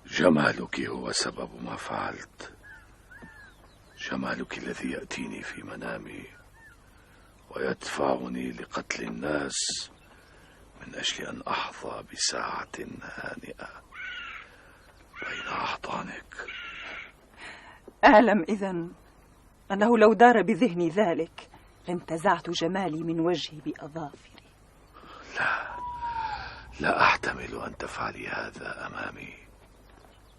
جمالك هو سبب ما فعلت. جمالك الذي يأتيني في منامي ويدفعني لقتل الناس من أجل أن أحظى بساعة هانئة بين أحضانك. أعلم إذن أنه لو دار بذهني ذلك لانتزعت جمالي من وجهي بأظافري. لا، لا أحتمل أن تفعلي هذا أمامي،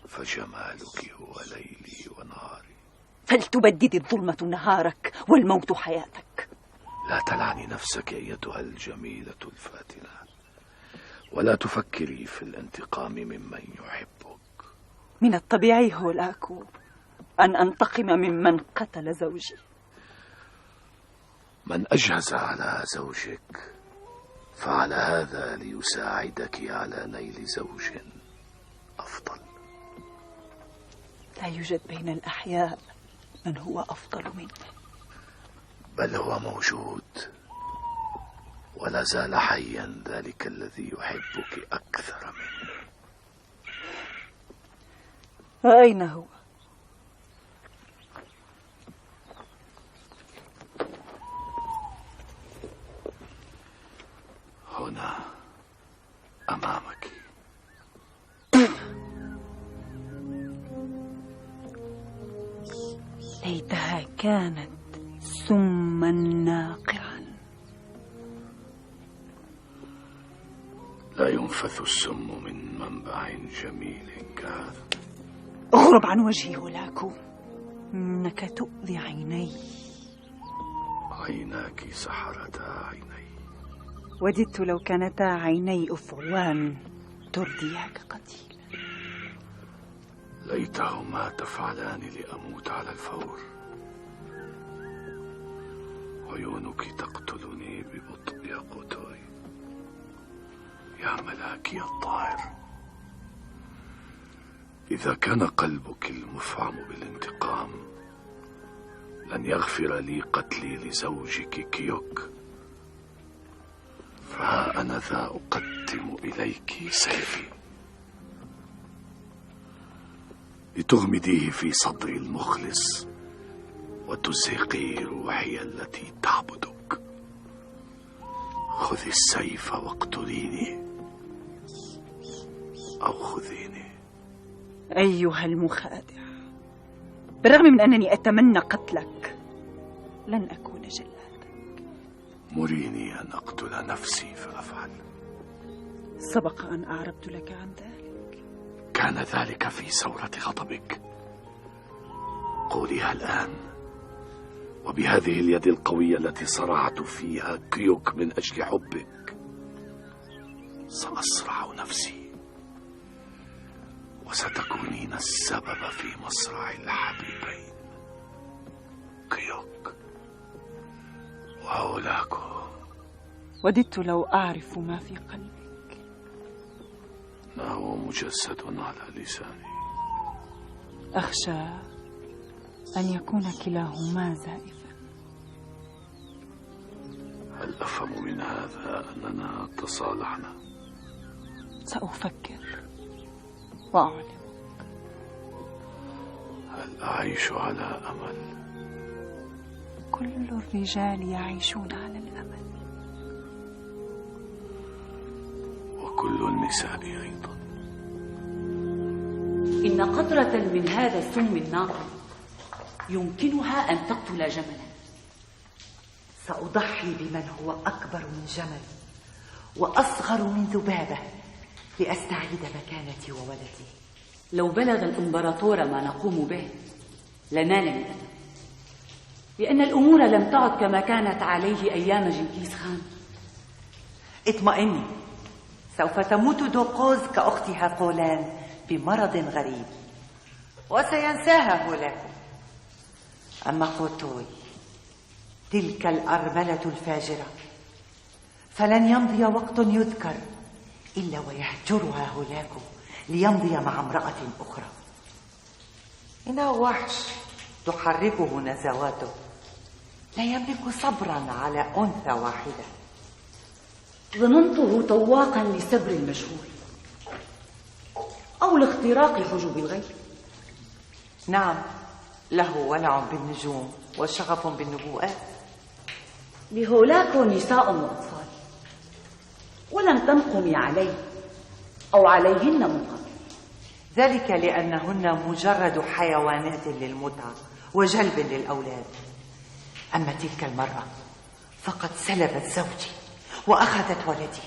فجمالك هو ليلي ونهاري. فلتبدد الظلمة نهارك والموت حياتك. لا تلعني نفسك أيتها الجميلة الفاتنة، ولا تفكري في الانتقام ممن يحبك. من الطبيعي هولاكو أن أنتقم ممن قتل زوجي. من أجهز على زوجك فعل هذا ليساعدك على نيل زوج أفضل. لا يوجد بين الأحياء من هو أفضل مني. بل هو موجود ولا زال حيا، ذلك الذي يحبك أكثر مني. وأين هو؟ هنا أمامك. ليتها كانت سما ناقعا. لا ينفث السم من منبع جميل كهذا. اغرب عن وجهي هولاكو، إنك تؤذي عيني. عيناك سحرتا عيني. وددت لو كانتا عيني أفعوان تردياك قتيلا. ليتهما تفعلان لأموت على الفور. عيونك تقتلني ببطء يا قوتوي، يا ملاكي الطاهر. إذا كان قلبك المفعم بالانتقام لن يغفر لي قتلي لزوجك كيوك، فها أنا ذا أقدم إليك سيفي لتغمديه في صدري المخلص وتزهقي روحي التي تعبدك. خذي السيف واقتليني أو خذيني. أيها المخادع، بالرغم من أنني أتمنى قتلك لن أكون جلادك. مريني أن أقتل نفسي فأفعل. سبق أن أعربت لك عن ذلك. كان ذلك في ثورة غضبك. قوليها الآن، وبهذه اليد القوية التي صرعت فيها كيوك من أجل حبك سأصرع نفسي وستكونين السبب في مصرع الحبيبين كيوك وهولاكو. وددت لو أعرف ما في قلبك. إنه مجسد على لساني. أخشى أن يكون كلاهما زائفا. هل أفهم من هذا أننا تصالحنا؟ سأفكر وأعلمك. هل أعيش على أمل؟ كل الرجال يعيشون على الأمل. وكل النساء أيضا. إن قطرة من هذا السم الناقل يمكنها أن تقتل جملا. سأضحي بمن هو أكبر من جمل وأصغر من ذبابة لأستعيد مكانتي وولدي. لو بلغ الإمبراطور ما نقوم به لنال من أدب، لأن الأمور لم تعد كما كانت عليه أيام جنكيز خان. اطمئني، سوف تموت دوقوز كأختها قولان بمرض غريب وسينساها هولاكو. أما قوتوي تلك الأرملة الفاجرة فلن يمضي وقت يذكر إلا ويهجرها هولاكو ليمضي مع امرأة أخرى. إنه وحش تحركه نزواته، لا يملك صبرا على أنثى واحدة. ظننته طواقا لسبر المجهول أو لاختراق حجب الغيب. نعم، له ولع بالنجوم وشغف بالنبوءات. لهولاكو نساء وأطفال، ولم تنقمي عليه أو عليهن من قبل. ذلك لأنهن مجرد حيوانات للمتعة وجلب للأولاد. أما تلك المرأة فقد سلبت زوجي وأخذت ولدي.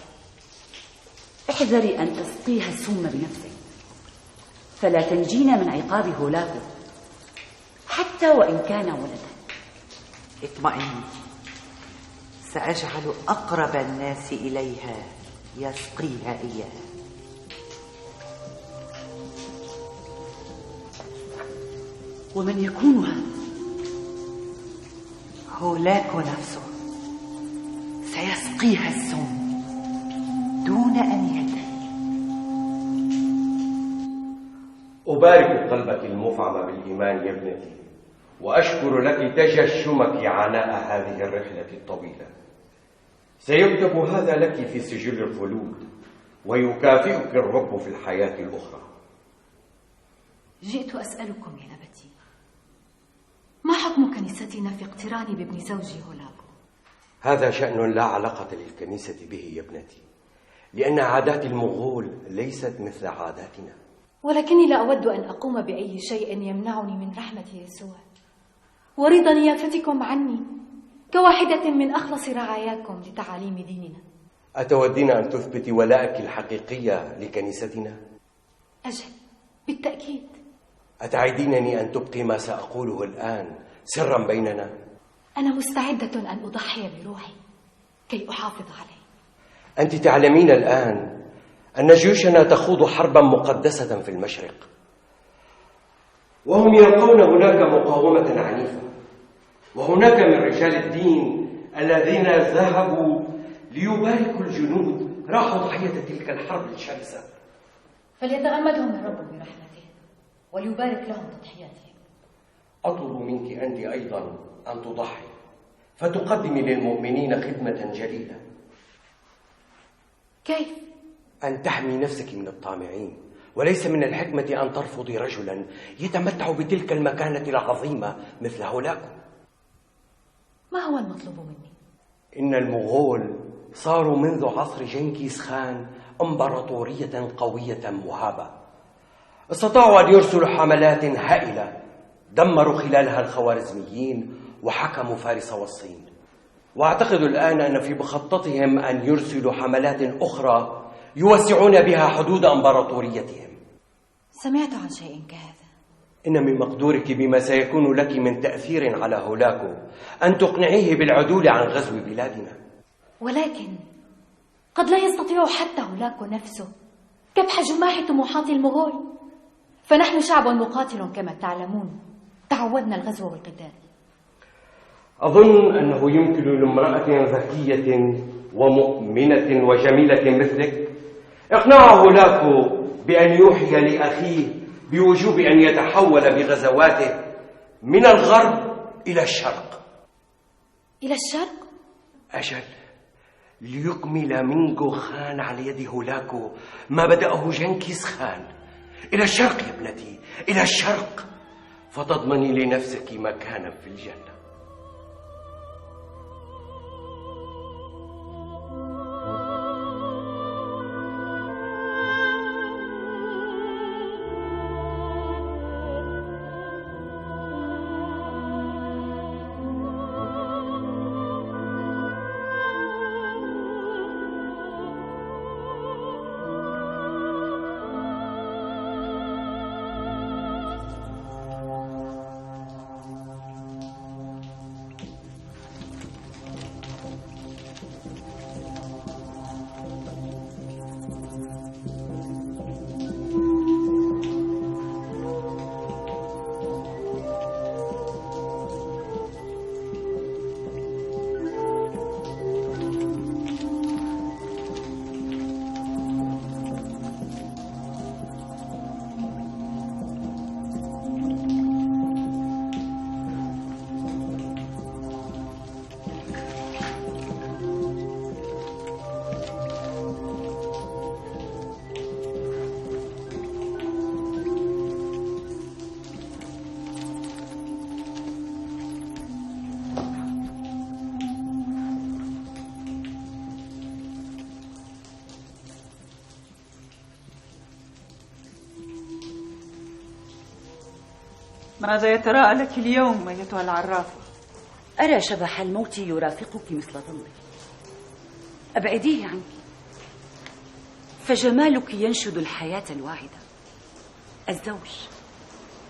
احذري أن تسقيها السم بنفسك، فلا تنجين من عقاب هولاكو حتى وإن كان ولدا. اطمئني، سأجعل أقرب الناس إليها يسقيها إياه. ومن يكون هذا؟ هولاكو نفسه سيسقيها السم دون أن يدري. أبارك قلبك المفعم بالإيمان يا ابنتي، وأشكر لك تجشمك عناء هذه الرحلة الطويلة. سيكتب هذا لك في سجل الخلود، ويكافئك الرب في الحياة الأخرى. جئت أسألكم يا أبتي، ما حكم كنيستنا في اقتراني بابن زوجي هولاكو؟ هذا شأن لا علاقة للكنيسة به يا ابنتي، لأن عادات المغول ليست مثل عاداتنا. ولكني لا أود أن أقوم بأي شيء يمنعني من رحمة يسوع ورضا نيافتكم عني كواحدة من أخلص رعاياكم لتعاليم ديننا. أتودين أن تثبتي ولائك الحقيقية لكنيستنا؟ أجل، بالتأكيد. أتعدينني أن تبقي ما سأقوله الآن سرا بيننا؟ أنا مستعدة أن أضحي بروحي كي أحافظ عليه. أنت تعلمين الآن أن جيوشنا تخوض حربا مقدسة في المشرق، وهم يلقون هناك مقاومة عنيفة، وهناك من رجال الدين الذين ذهبوا ليباركوا الجنود راحوا ضحية تلك الحرب الشرسة. فليتغمدهم الرب برحمته وليبارك لهم تضحياتهم. أطلب منك أنت أيضا أن تضحي، فتقدمي للمؤمنين خدمة جليلة. كيف؟ أن تحمي نفسك من الطامعين، وليس من الحكمة أن ترفضي رجلا يتمتع بتلك المكانة العظيمة مثل هولاكو. ما هو المطلوب مني؟ إن المغول صاروا منذ عصر جنكيز خان إمبراطورية قوية مهابة. استطاعوا أن يرسلوا حملات هائلة دمروا خلالها الخوارزميين وحكموا فارس والصين. وأعتقد الآن أن في مخططهم أن يرسلوا حملات أخرى يوسعون بها حدود إمبراطوريتهم. سمعت عن شيء كهذا. إن من مقدورك بما سيكون لك من تأثير على هولاكو أن تقنعيه بالعدول عن غزو بلادنا. ولكن قد لا يستطيع حتى هولاكو نفسه كبح جماح طموحات المغول. فنحن شعب مقاتل كما تعلمون، تعودنا الغزو والقتال. أظن أنه يمكن لامرأة ذكية ومؤمنة وجميلة مثلك إقناع هولاكو بأن يوحي لأخيه بوجوب أن يتحول بغزواته من الغرب إلى الشرق. إلى الشرق؟ أجل، ليكمل مينجو خان على يد هولاكو ما بدأه جنكيز خان. إلى الشرق يا ابنتي، إلى الشرق، فتضمني لنفسك مكانا في الجنة. ماذا يتراءى لك اليوم أيتها العرافة؟ أرى شبح الموت يرافقك مثل ظلك، أبعديه عنك، فجمالك ينشد الحياة الواعدة، الزوج،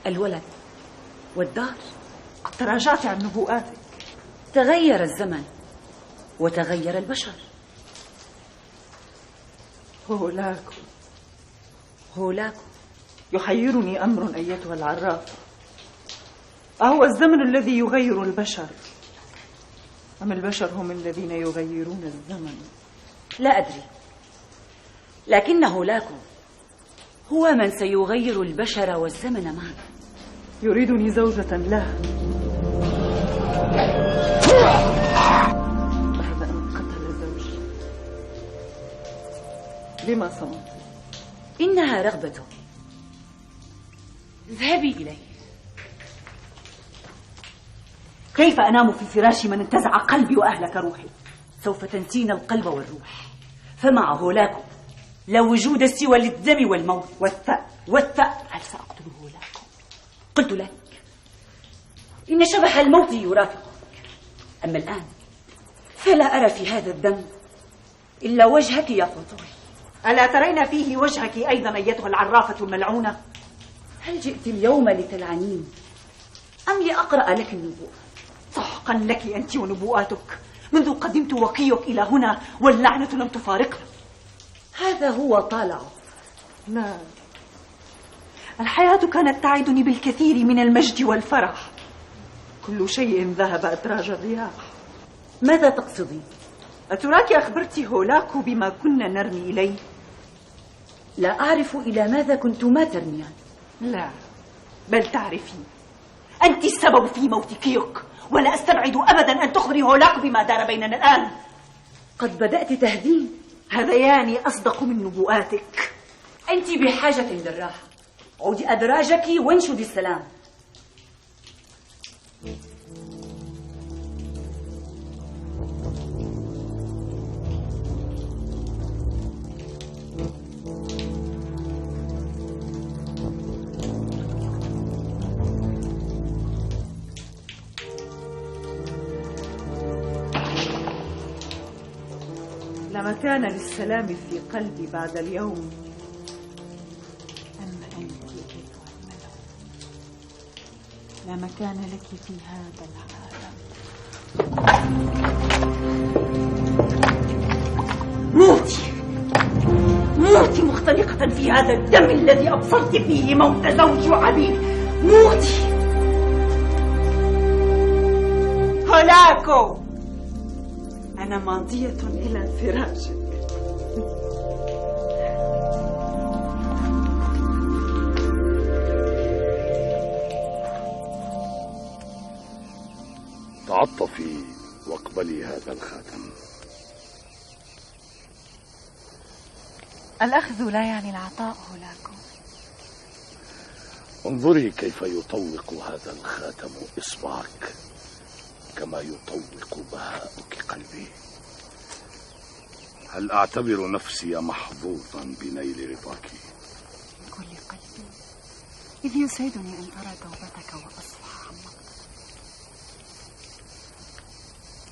الولد، والدار. قد تراجعت عن نبوءاتك. تغير الزمن وتغير البشر. هولاكو، هولاكو. يحيرني أمر أيتها العرافة، أهو الزمن الذي يغير البشر أم البشر هم الذين يغيرون الزمن؟ لا أدري، لكن هولاكو هو من سيغير البشر والزمن معا. يريدني زوجة له بعد أن قتل زوجي. لما صمت؟ إنها رغبته، اذهبي إليه. كيف أنام في فراش من انتزع قلبي وأهلك روحي؟ سوف تنسين القلب والروح، فمع هولاكو لا وجود سوى للدم والموت والثأر. والثأر. هل سأقتل هولاكو؟ قلت لك إن شبح الموت يرافقك. أما الآن فلا أرى في هذا الدم إلا وجهك يا فطوي. ألا ترين فيه وجهك أيضا أيتها العرافة الملعونة؟ هل جئت اليوم لتلعنيني أم لأقرأ لك النبوءة؟ سحقا لك أنت ونبوءاتك، منذ قدمت وقيك إلى هنا واللعنة لم تفارقنا. هذا هو طالعه. لا، الحياة كانت تعدني بالكثير من المجد والفرح، كل شيء ذهب أدراج الرياح. ماذا تقصدين؟ أتراك أخبرت هولاكو بما كنا نرمي إليه؟ لا أعرف إلى ماذا كنتما ترميان. لا، بل تعرفين، أنت السبب في موت كيوك، ولا أستبعد أبدا أن تخبري هولاكو بما دار بيننا الآن. قد بدأت تهدين. هذيان أصدق من نبوءاتك. أنت بحاجة للراحة، عودي أدراجك وانشدي السلام. لا مكان للسلام في قلبي بعد اليوم. أما أنت أيتها الملعونة، لا مكان لك في هذا العالم. موتي، موتي مختلفة. مختنقة في هذا الدم الذي أبصرت فيه موت زوجي وعبيد. موتي هولاكو، أنا ماضية إلى فراشك. تعطفي واقبلي هذا الخاتم. الأخذ لا يعني العطاء هولاكو. انظري كيف يطوق هذا الخاتم إصبعك كما يطوق بهاؤك قلبي. هل أعتبر نفسي محظوظا بنيل رضاك؟ من كل قلبي، إذ يسعدني أن أرى توبتك وأصفح عن مقتك.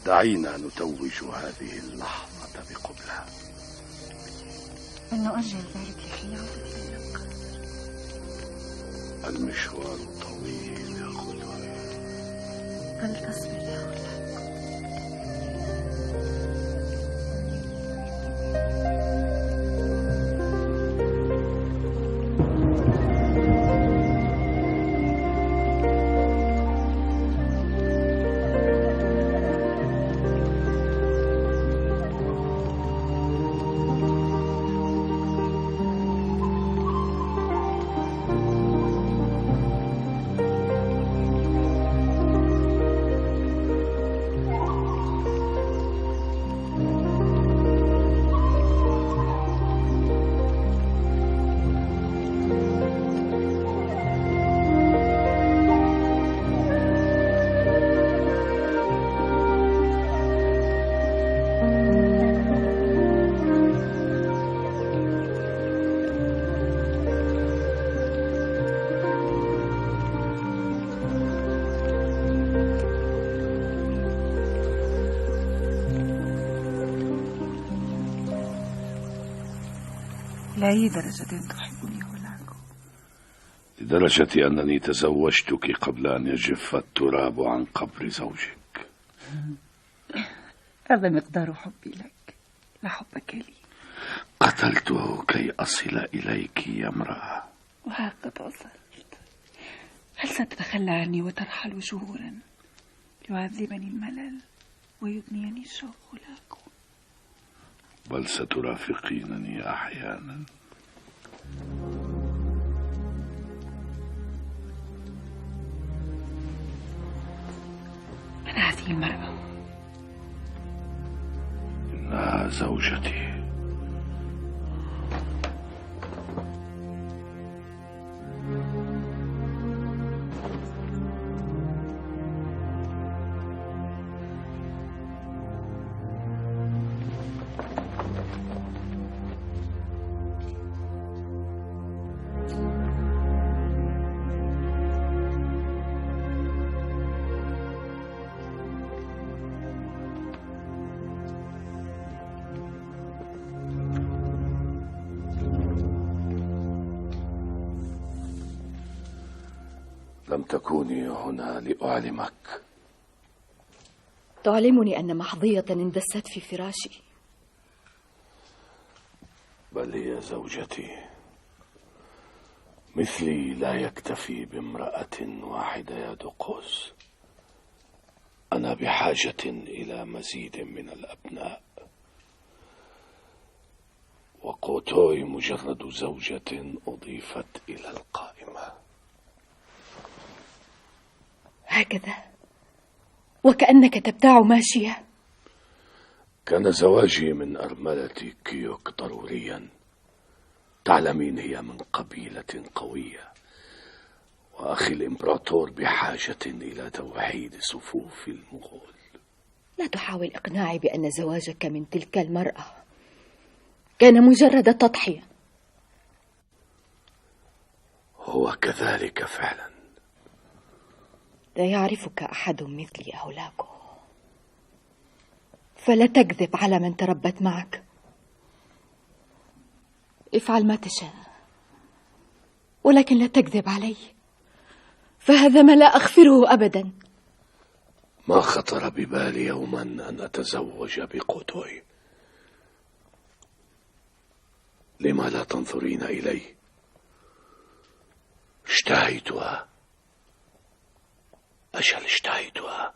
دعينا نتوج هذه اللحظة بقبلة. بل نؤجل ذلك لحين عودتي إلى. المشوار طويل يا خلوي. فلتصبر يا هولاكو. لأي درجة تحبني هولاكو؟ لدرجة أنني تزوجتك قبل أن يجف التراب عن قبر زوجك. هذا مقدار حبي لك، لا حبك لي. قتلته كي أصل إليك يا امرأة. وها قد وصلت. هل ستتخلى عني وترحل شهورا ليعذبني الملل ويدنيني الشوق هولاكو؟ بل سترافقينني أحيانا. من هذه المرأة؟ إنها زوجتي. لم تكوني هنا لأعلمك. تعلمني أن محظية اندست في فراشي. بل هي زوجتي. مثلي لا يكتفي بامرأة واحدة يا دقوس. أنا بحاجة إلى مزيد من الأبناء، وقوتوي مجرد زوجة أضيفت إلى القائمة. هكذا وكأنك تبتاع ماشية. كان زواجي من أرملة كيوك ضروريا. تعلمين هي من قبيلة قوية، وأخي الإمبراطور بحاجة إلى توحيد صفوف المغول. لا تحاول إقناعي بأن زواجك من تلك المرأة كان مجرد تضحية. هو كذلك فعلا. لا يعرفك أحد مثلي أولاكو، فلا تكذب على من تربت معك. افعل ما تشاء، ولكن لا تكذب علي، فهذا ما لا أغفره أبدا. ما خطر ببالي يوما أن أتزوج بقوتوي. لما لا تنظرين إلي؟ اشتهيتها، أجل اشتهيتها،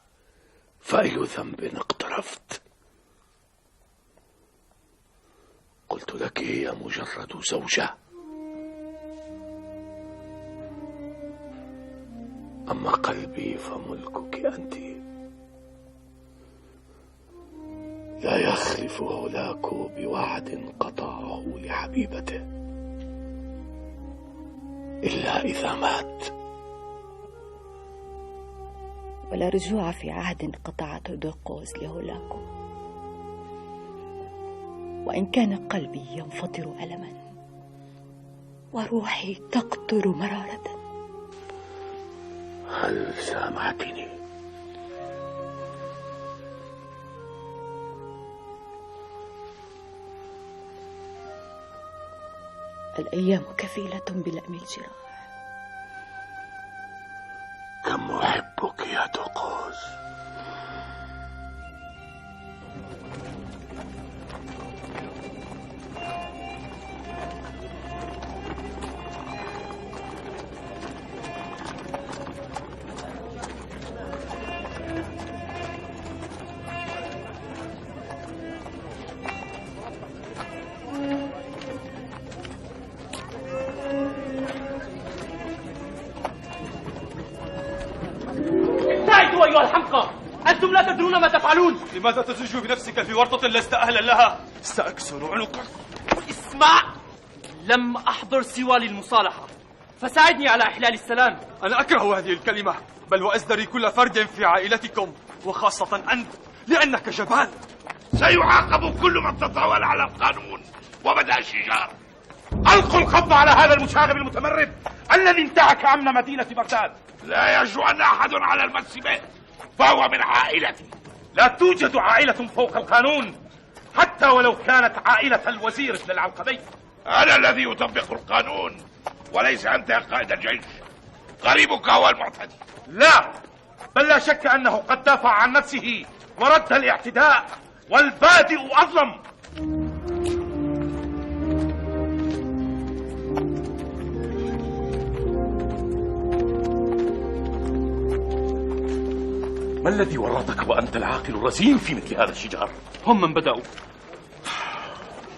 فأي ذنب اقترفت؟ قلت لك هي مجرد زوجة، أما قلبي فملكك أنت. لا يخلف هولاكو بوعد قطعه لحبيبته إلا إذا مات. ولا رجوع في عهد قطعته دوقوز لهولاكو، وإن كان قلبي ينفطر ألما وروحي تقطر مرارة. هل سامحتني؟ الأيام كفيلة بلأم الجراح. كم أحبك يا دوقوز. أيها الحمقى، أنتم لا تدرون ما تفعلون. لماذا تزج بنفسك في ورطة لست أهلا لها؟ سأكسر عنقك. اسمع، لم أحضر سوى للمصالحة، فساعدني على إحلال السلام. أنا أكره هذه الكلمة، بل وأزدري كل فرد في عائلتكم، وخاصة أنت، لأنك جبان. سيعاقب كل من تطاول على القانون وبدأ الشجار. ألقوا القبض على هذا المشاغب المتمرد الذي انتهك أمن مدينة بغداد. لا يجرؤن أحد على المس به، فهو من عائلتي. لا توجد عائلة فوق القانون، حتى ولو كانت عائلة الوزير ابن العلقمي. أنا الذي أطبق القانون وليس أنت يا قائد الجيش. قريبك هو المعتدي. لا، بل لا شك أنه قد دافع عن نفسه ورد الاعتداء، والبادئ أظلم. ما الذي ورطك وأنت العاقل الرزين في مثل هذا الشجار؟ هم من بدأوا.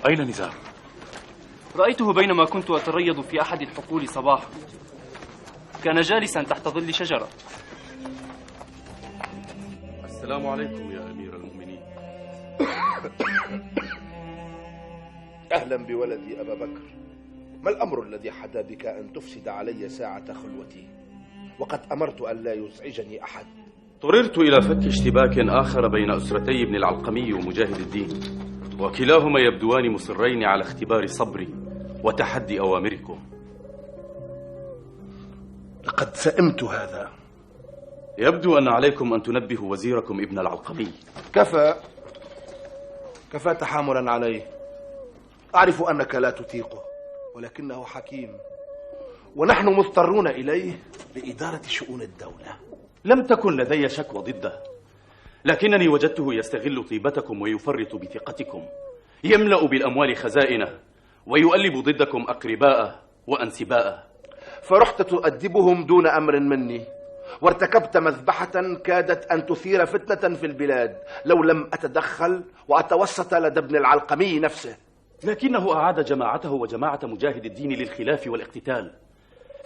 أين نزار؟ رأيته بينما كنت أتريض في أحد الحقول صباحا. كان جالسا تحت ظل شجرة. السلام عليكم يا أمير المؤمنين. أهلا بولدي أبا بكر. ما الأمر الذي حدا بك أن تفسد علي ساعة خلوتي؟ وقد أمرت أن لا يزعجني أحد. اضطررت إلى فك اشتباك آخر بين أسرتي ابن العلقمي ومجاهد الدين، وكلاهما يبدوان مصرين على اختبار صبري وتحدي أوامركم. لقد سئمت هذا. يبدو أن عليكم أن تنبهوا وزيركم ابن العلقمي. كفى تحاملا عليه. أعرف أنك لا تطيقه، ولكنه حكيم، ونحن مضطرون إليه لإدارة شؤون الدولة. لم تكن لدي شكوى ضده، لكنني وجدته يستغل طيبتكم ويفرط بثقتكم، يملأ بالأموال خزائنه ويؤلب ضدكم أقرباءه وأنسباءه. فرحت تؤدبهم دون أمر مني، وارتكبت مذبحة كادت أن تثير فتنة في البلاد لو لم أتدخل وأتوسط لدى ابن العلقمي نفسه. لكنه أعاد جماعته وجماعة مجاهد الدين للخلاف والاقتتال،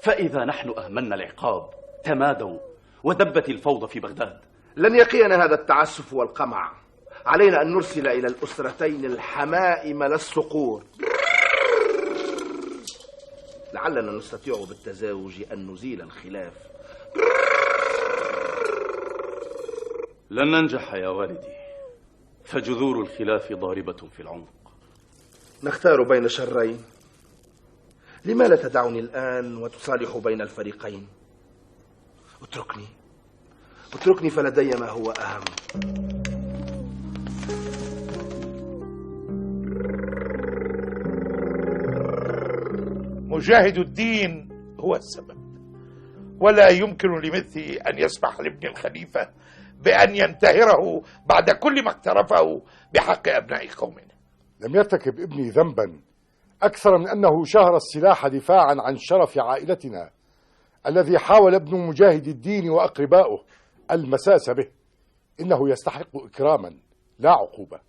فإذا نحن أهملنا العقاب تمادوا ودبت الفوضى في بغداد. لن يقينا هذا التعسف والقمع. علينا أن نرسل إلى الأسرتين الحمائم للصقور، لعلنا نستطيع بالتزاوج أن نزيل الخلاف. لن ننجح يا والدي، فجذور الخلاف ضاربة في العمق. نختار بين شرين. لما لا تدعني الآن وتصالح بين الفريقين؟ اتركني فلدي ما هو أهم. مجاهد الدين هو السبب، ولا يمكن لمثلي أن يسمح لابن الخليفة بأن ينتهره بعد كل ما اقترفه بحق أبناء قومنا. لم يرتكب ابني ذنبا أكثر من أنه شهر السلاح دفاعا عن شرف عائلتنا الذي حاول ابن مجاهد الدين وأقرباؤه المساس به. إنه يستحق إكراما لا عقوبة.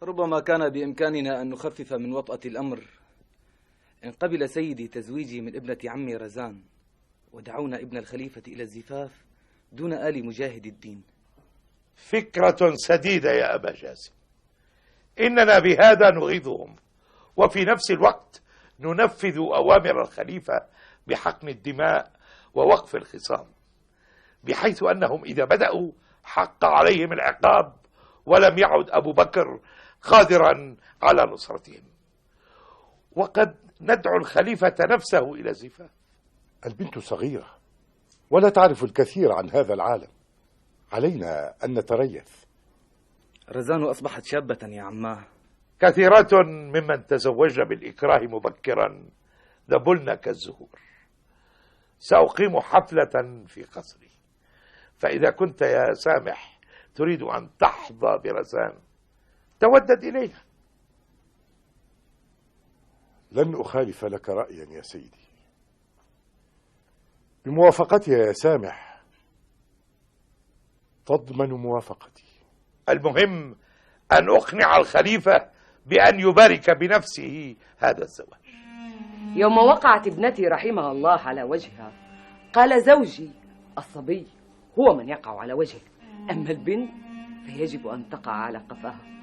ربما كان بإمكاننا أن نخفف من وطأة الأمر إن قبل سيدي تزويجي من ابنة عمي رزان، ودعونا ابن الخليفة إلى الزفاف دون آل مجاهد الدين. فكرة سديدة يا أبا جاسم، إننا بهذا نغيظهم، وفي نفس الوقت ننفذ أوامر الخليفة بحقن الدماء ووقف الخصام، بحيث أنهم إذا بدأوا حق عليهم العقاب، ولم يعد أبو بكر قادرا على نصرتهم. وقد ندعو الخليفة نفسه إلى الزفاف. البنت صغيرة ولا تعرف الكثير عن هذا العالم، علينا أن نتريث. رزان أصبحت شابة يا عماه. كثيرات ممن تزوجن بالإكراه مبكرا ذبلن كالزهور. سأقيم حفلة في قصري، فإذا كنت يا سامح تريد أن تحظى برزان تودد إليها. لن أخالف لك رأيا يا سيدي. بموافقتها يا سامح تضمن موافقتي. المهم أن أقنع الخليفة بأن يبارك بنفسه هذا الزواج. يوم وقعت ابنتي رحمها الله على وجهها قال زوجي: الصبي هو من يقع على وجهه، أما البنت فيجب أن تقع على قفاها.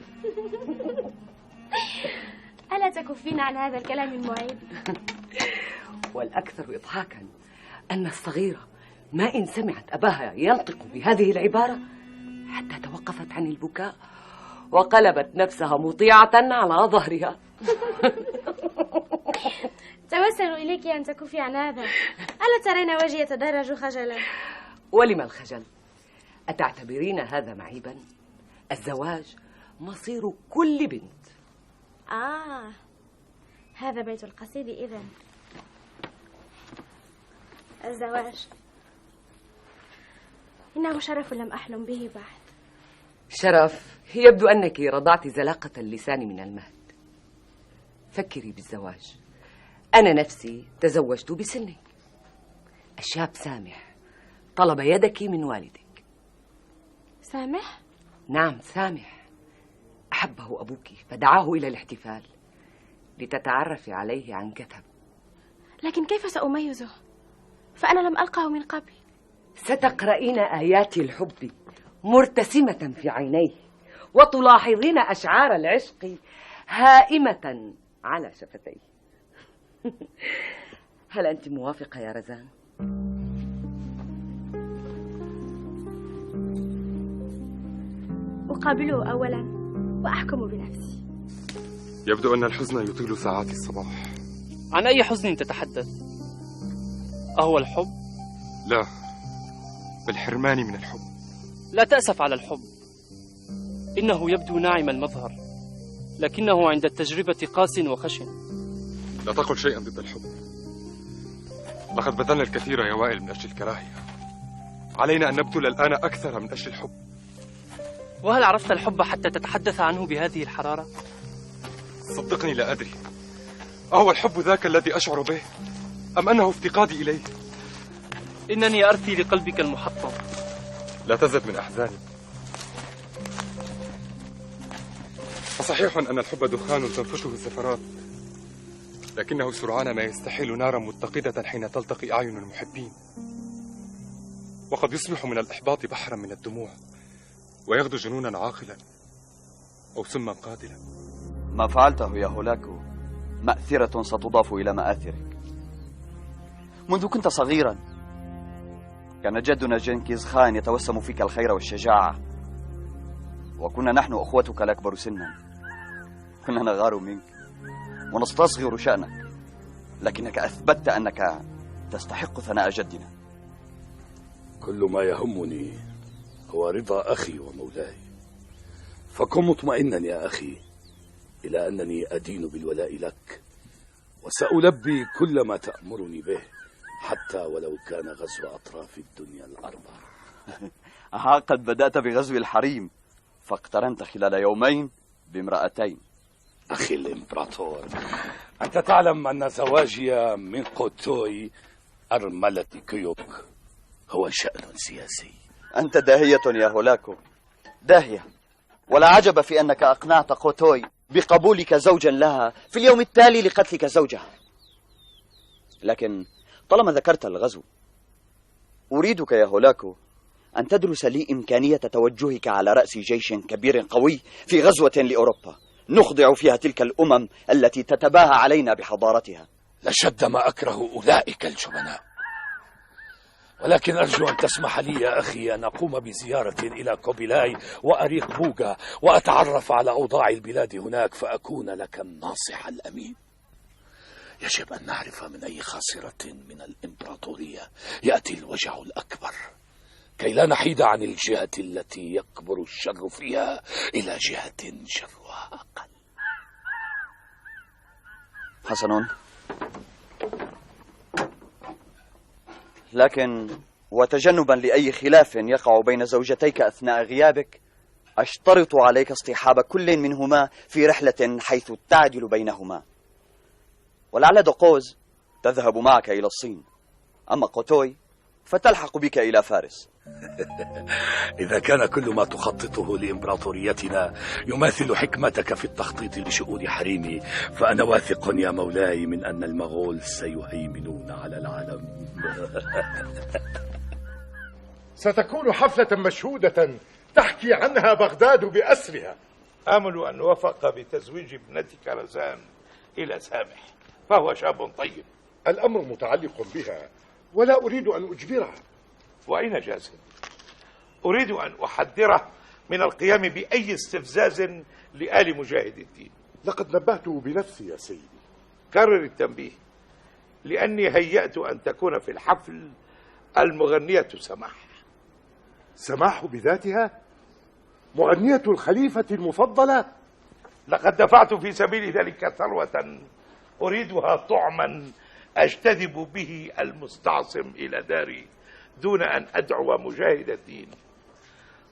ألا تكفين عن هذا الكلام المعيب؟ والأكثر إضحاكا أن الصغيرة ما إن سمعت أباها ينطق بهذه العبارة حتى توقفت عن البكاء وقلبت نفسها مطيعة على ظهرها. توسل إليك أن تكفي عن هذا. ألا ترين وجهي يتدرج خجلا؟ ولم الخجل؟ أتعتبرين هذا معيبا؟ الزواج مصير كل بنت. هذا بيت القصيد إذن. الزواج إنه شرف لم أحلم به بعد. شرف؟ يبدو أنك رضعت زلاقة اللسان من المهد. فكري بالزواج. أنا نفسي تزوجت بسنك. الشاب سامح طلب يدك من والدك. سامح؟ نعم سامح. أحبه أبوك فدعاه إلى الاحتفال لتتعرفي عليه عن كثب. لكن كيف سأميزه؟ فأنا لم ألقه من قبل. ستقرأين آيات الحب مرتسمة في عينيه، وتلاحظين أشعار العشق هائمة على شفتيه. هل أنت موافقة يا رزان؟ أقابله أولا وأحكم بنفسي. يبدو أن الحزن يطيل ساعات الصباح. عن أي حزن تتحدث؟ أهو الحب؟ لا، بل حرماني من الحب. لا تأسف على الحب، إنه يبدو ناعم المظهر، لكنه عند التجربة قاس وخشن. لا تقل شيئا ضد الحب. لقد بذلنا الكثير يا وائل من أجل الكراهية. علينا أن نبذل الآن أكثر من أجل الحب. وهل عرفت الحب حتى تتحدث عنه بهذه الحرارة؟ صدقني لا أدري، أهو الحب ذاك الذي أشعر به أم أنه افتقادي إليه؟ إنني أرثي لقلبك المحطم. لا تزد من أحزاني. فصحيح أن الحب دخان تنفشه الزفرات، لكنه سرعان ما يستحيل نارا متقدة حين تلتقي أعين المحبين، وقد يصبح من الإحباط بحرا من الدموع، ويغدو جنونا عاقلا أو سما قاتلا. ما فعلته يا هولاكو مأثرة ستضاف إلى مآثرك. منذ كنت صغيرا كان جدنا جنكيز خان يتوسم فيك الخير والشجاعة، وكنا نحن أخوتك الأكبر سنا، كنا نغار منك ونستصغر شأنك، لكنك أثبتت أنك تستحق ثناء جدنا. كل ما يهمني هو رضا أخي ومولاي، فكن مطمئنا يا أخي إلى أنني أدين بالولاء لك، وسألبي كل ما تأمرني به حتى ولو كان غزو أطراف الدنيا الأربع. ها قد بدأت بغزو الحريم، فاقترنت خلال يومين بامرأتين. أخي الإمبراطور، أنت تعلم أن زواجي من قوتوي أرملة كيوك هو شأن سياسي. أنت داهية يا هولاكو، داهية. ولا عجب في أنك أقنعت قوتوي بقبولك زوجا لها في اليوم التالي لقتلك زوجها. لكن طالما ذكرت الغزو، أريدك يا هولاكو أن تدرس لي إمكانية توجهك على رأس جيش كبير قوي في غزوة لأوروبا نخضع فيها تلك الأمم التي تتباهى علينا بحضارتها. لشد ما أكره أولئك الجبناء، ولكن أرجو أن تسمح لي يا أخي أن أقوم بزيارة إلى كوبيلاي وأريق بوغا وأتعرف على أوضاع البلاد هناك، فأكون لك الناصح الأمين. يجب أن نعرف من أي خاصرة من الإمبراطورية يأتي الوجع الأكبر، كي لا نحيد عن الجهة التي يكبر الشر فيها إلى جهة شرها أقل. حسن، لكن وتجنبا لأي خلاف يقع بين زوجتيك أثناء غيابك، أشترط عليك اصطحاب كل منهما في رحلة حيث تعدل بينهما. ولعل دقوز تذهب معك إلى الصين، أما قوتوي فتلحق بك إلى فارس. إذا كان كل ما تخططه لإمبراطوريتنا يماثل حكمتك في التخطيط لشؤون حريمي، فأنا واثق يا مولاي من أن المغول سيهيمنون على العالم. ستكون حفلة مشهودة تحكي عنها بغداد بأسرها. آمل أن وافق بتزويج ابنتك رزان إلى سامح، فهو شاب طيب. الأمر متعلق بها ولا أريد أن أجبرها. وأين جاسم؟ أريد أن أحذره من القيام بأي استفزاز لآل مجاهد الدين. لقد نبهته بنفسي يا سيدي. كرر التنبيه، لأني هيأت أن تكون في الحفل المغنية سماح. سماح بذاتها؟ مغنية الخليفة المفضلة؟ لقد دفعت في سبيل ذلك ثروة أريدها طعما أجتذب به المستعصم إلى داري دون أن أدعو مجاهد الدين،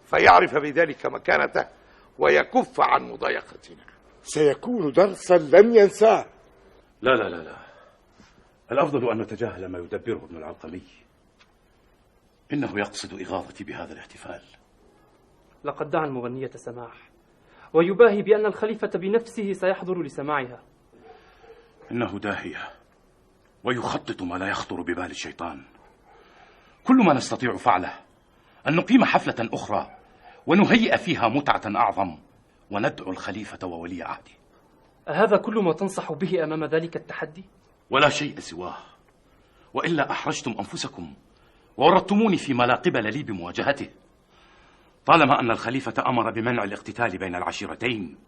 فيعرف بذلك مكانته ويكف عن مضايقتنا. سيكون درسا لن ينساه. لا لا لا لا، الأفضل أن نتجاهل ما يدبره ابن العلقمي. إنه يقصد إغاظتي بهذا الاحتفال. لقد دعا المغنية سماح، ويباهي بأن الخليفة بنفسه سيحضر لسماعها. إنه داهية ويخطط ما لا يخطر ببال الشيطان. كل ما نستطيع فعله أن نقيم حفلة أخرى ونهيئ فيها متعة أعظم، وندعو الخليفة وولي عهده. أهذا كل ما تنصح به أمام ذلك التحدي؟ ولا شيء سواه، وإلا أحرجتم أنفسكم وورطتموني فيما لا قبل لي بمواجهته. طالما أن الخليفة أمر بمنع الاقتتال بين العشيرتين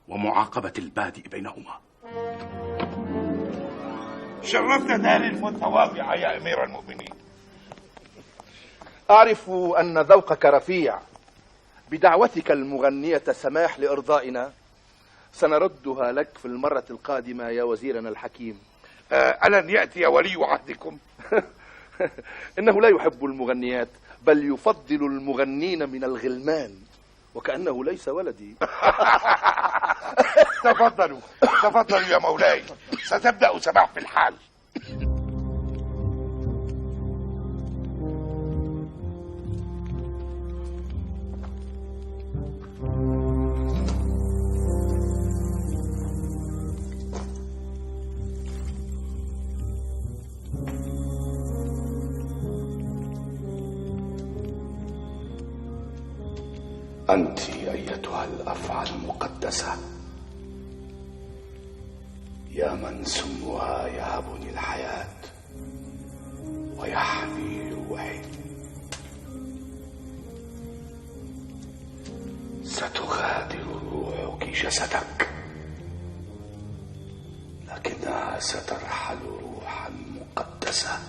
ومعاقبة البادئ بينهما. شرفت داري المتواضعة يا أمير المؤمنين. أعرف أن ذوقك رفيع. بدعوتك المغنية سماح لإرضائنا سنردها لك في المرة القادمة يا وزيرنا الحكيم. ألن يأتي ولي عهدكم؟ إنه لا يحب المغنيات، بل يفضل المغنين من الغلمان، وكأنه ليس ولدي. تفضلوا تفضلوا يا مولاي، ستبدأ سماح في الحال. أنت أيتها الأفعى المقدسة، يا من سمها يهبني الحياة ويحمي روحي، ستغادر روحك جسدك، لكنها سترحل روحا مقدسة،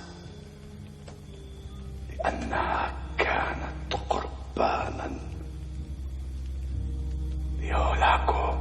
لأنها كانت قربانا لهولاكو.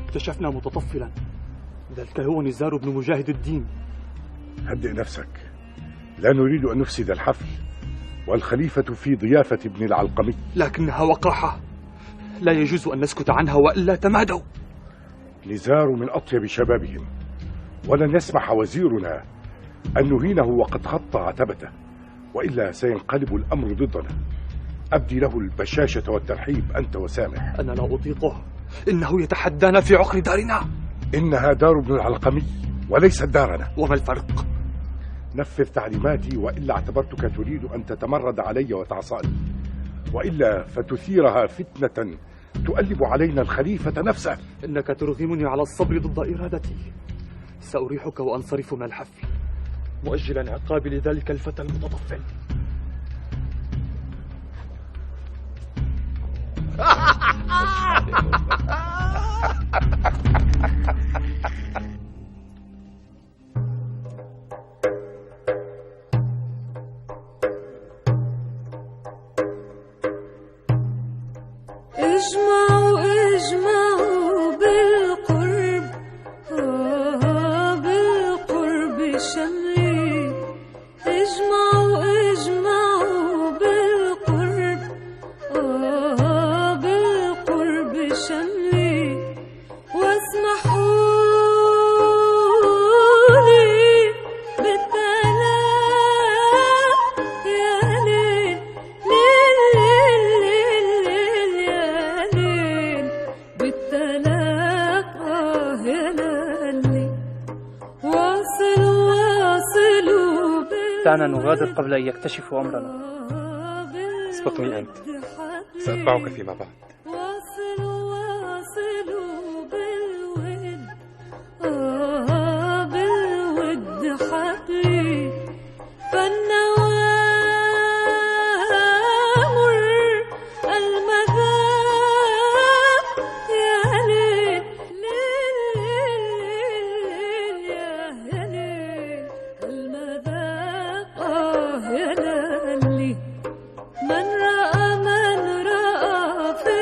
اكتشفنا متطفلا، ذلك هو نزار بن مجاهد الدين. هدئ نفسك، لا نريد أن نفسد الحفل، والخليفة في ضيافة ابن العلقمي. لكنها وقاحة لا يجوز أن نسكت عنها وإلا تمادوا. نزار من أطيب شبابهم، ولن يسمح وزيرنا أن نهينه وقد خط عتبته، وإلا سينقلب الأمر ضدنا. أبدي له البشاشة والترحيب أنت وسامح. أنا لا أطيقه، إنه يتحدانا في عقر دارنا. إنها دار ابن العلقمي وليست دارنا. وما الفرق؟ نفذ تعليماتي، وإلا اعتبرتك تريد أن تتمرد علي وتعصاني، وإلا فتثيرها فتنة تؤلب علينا الخليفة نفسه. إنك ترغمني على الصبر ضد إرادتي. سأريحك وأنصرف من الحفل، مؤجلا عقابي لذلك الفتى المتطفل. اجمعوا اجمعوا بالقرب، بالقرب شملي. اجمعوا اجمعوا بالقرب، بالقرب شملي. واسمحوا لي بالتلاق يا ليل ليل ليل ليل يا ليل، بالتلاق يا ليل. واصلوا واصلوا. دعنا نغادر قبل أن يكتشفوا أمرنا. اسبقني أنت، سأتبعك فيما بعد. واصلوا واصلوا بالود، بالود حقي. فالنوامر المذاق يا ليل ليل ليل يا ليل، المذاق يا ليل. من رأى من رأى في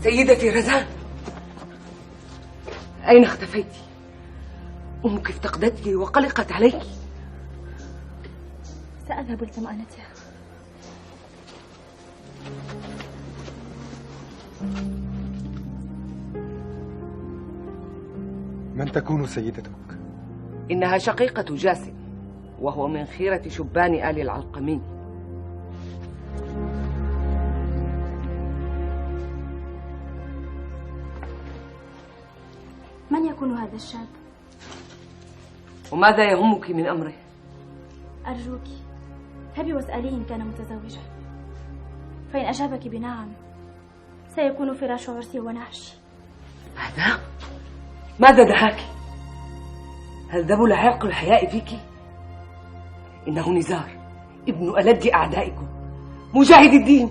سيدتي رزان، أين اختفيت؟ أمك افتقدتك وقلقت عليك. سأذهب لطمأنتها. من تكون سيدتك؟ إنها شقيقة جاسم، وهو من خيرة شبان آل العلقمي. من يكون هذا الشاب؟ وماذا يهمك من أمره؟ أرجوك اذهبي واسأليه إن كان متزوجا، فإن أجابك بنعم سيكون فراش عرسي ونعشي. ماذا؟ ماذا دهاك؟ هل ذبل عرق الحياء فيك؟ إنه نزار ابن ألد أعدائكم، مجاهد الدين.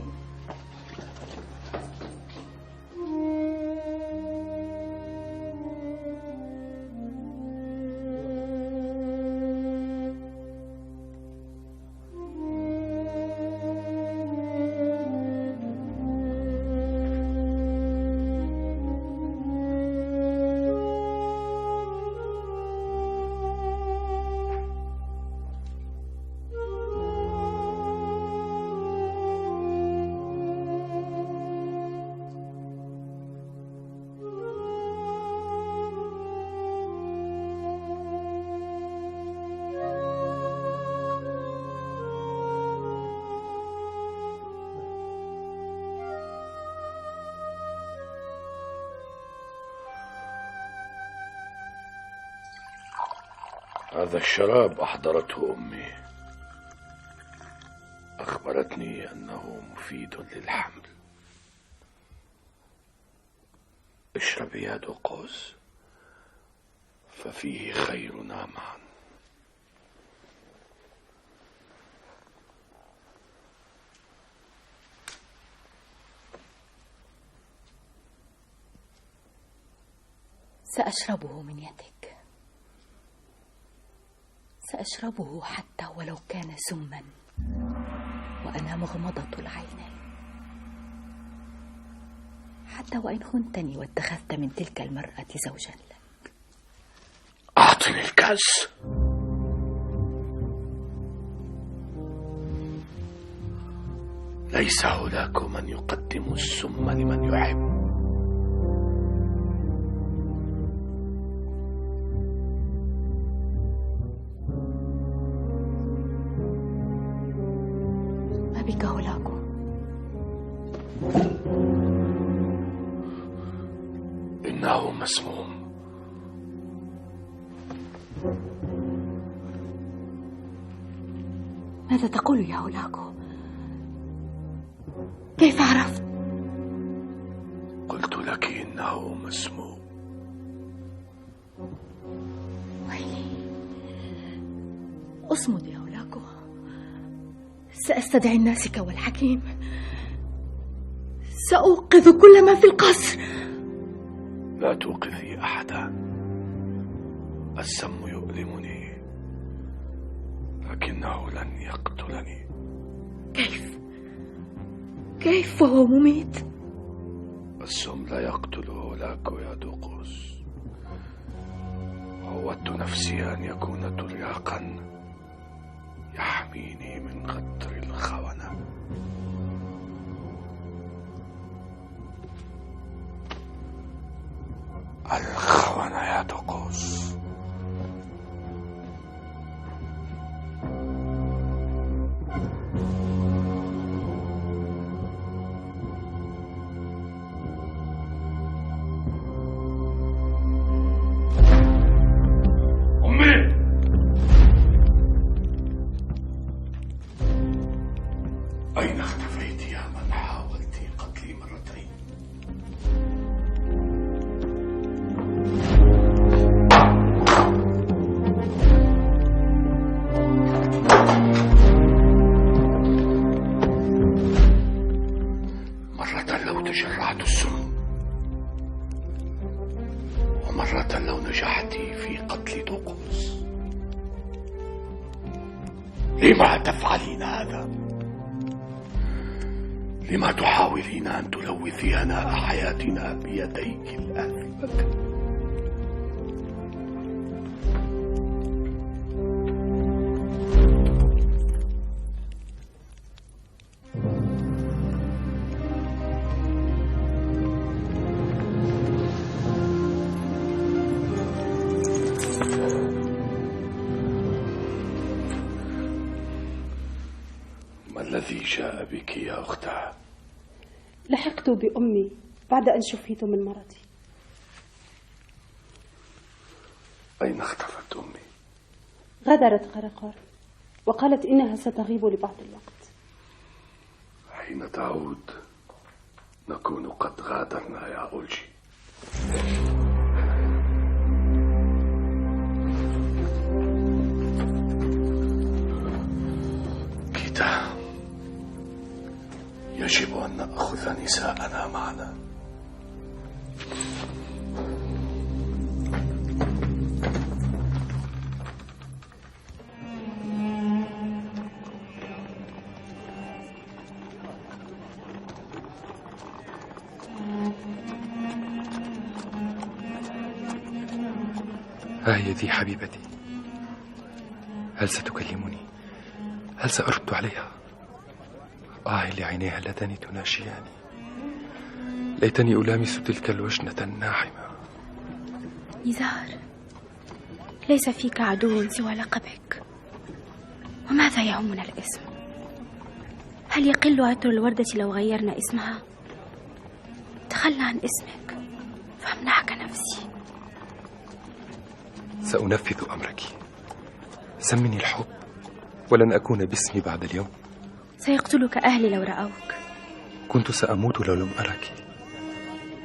هذا الشراب أحضرته أمي، أخبرتني أنه مفيد للحمل. اشربي يا دوقوس، ففيه خيرنا معا. سأشربه من يدك، سأشربه حتى ولو كان سما وأنا مغمضة العينين، حتى وإن خنتني واتخذت من تلك المرأة زوجا لك. أعطني الكأس. ليس هناك من يقدم السم لمن يحب. ما بك هولاكو؟ إنه مسموم. ماذا تقول يا هولاكو؟ كيف عرفت؟ قلت لك إنه مسموم. ويلي، اصمد يا هولاكو، سأستدعي الناسك والحكيم، سأوقظ كل من في القصر. لا توقظي أحدا، السم يؤلمني لكنه لن يقتلني. كيف؟ كيف وهو مميت؟ السم لا يقتل هولاكو يا دوقوس. عودت نفسي أن يكون ترياقا يحميني من غدر الخونة. الخونة يا دوقوس. أمي، أين اختفيت يا من حاولت قتلي مرتين؟ مرة لو تجرعت السم، ومرة لو نجحت في قتل دوقوس. لما تفعلين هذا؟ لما تحاولين أن تلوثي هناء حياتنا بيديك الآثمة؟ ما الذي جاء بك يا أختاه؟ لحقت بأمي بعد أن شفيت من مرضي. أين اختفت أمي؟ غادرت قرقور وقالت إنها ستغيب لبعض الوقت. حين تعود نكون قد غادرنا يا أولجي. كيتا، يجب أن نأخذ نساءنا معنا. ها هي ذي حبيبتي، هل ستكلمني؟ هل سأرد عليها؟ آه لعينيها اللتان تناشياني، ليتني ألامس تلك الوجنة الناعمة. نزار، ليس فيك عدو سوى لقبك، وماذا يهمنا الاسم؟ هل يقل عطر الوردة لو غيرنا اسمها؟ تخلى عن اسمك فامنحك نفسي. سأنفذ أمرك، سمني الحب ولن أكون باسمي بعد اليوم. سيقتلك أهلي لو رأوك. كنت سأموت لو لم أرك.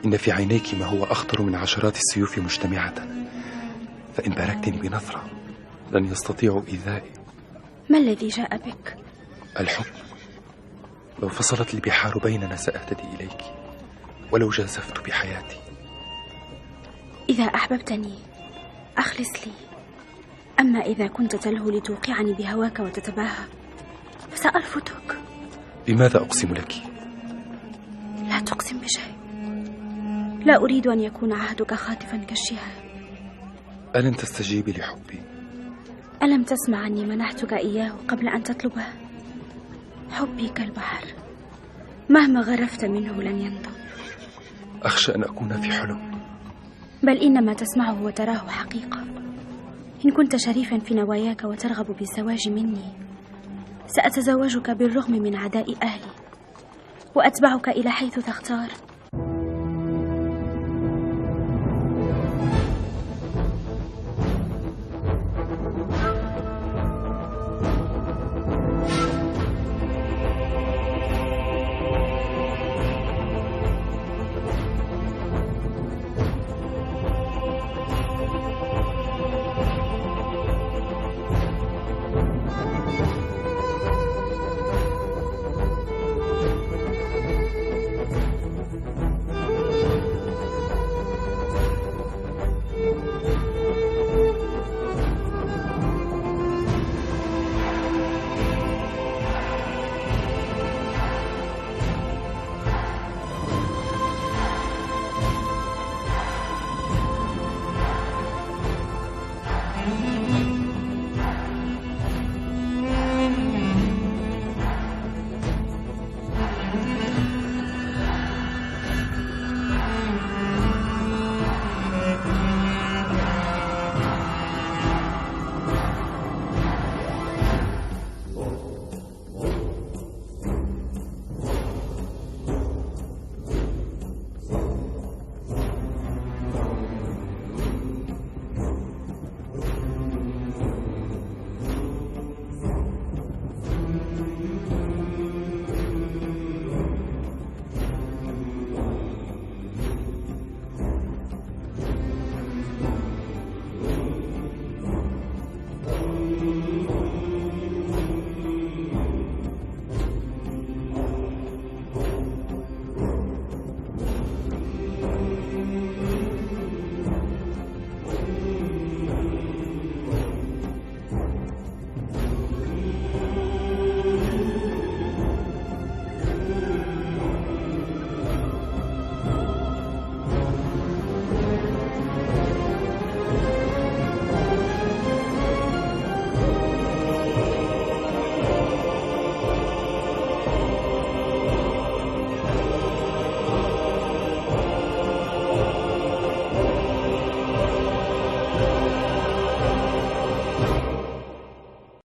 إن في عينيك ما هو أخطر من عشرات السيوف مجتمعة، فإن باركتني بنظرة لن يستطيعوا إيذائي. ما الذي جاء بك؟ الحب. لو فصلت البحار بيننا سأهتدي إليك ولو جازفت بحياتي. إذا أحببتني أخلص لي، أما إذا كنت تلهو لتوقعني بهواك وتتباهى فسأرفضك. بماذا أقسم لك؟ لا تقسم بشيء، لا أريد أن يكون عهدك خاطفا كالشهاب. ألن تستجيبي لحبي؟ ألم تسمع أني منحتك إياه قبل أن تطلبه؟ حبي كالبحر، مهما غرفت منه لن ينضب. أخشى أن أكون في حلم. بل إنما تسمعه وتراه حقيقة. إن كنت شريفا في نواياك وترغب بالزواج مني، سأتزوجك بالرغم من عداء أهلي، وأتبعك إلى حيث تختار.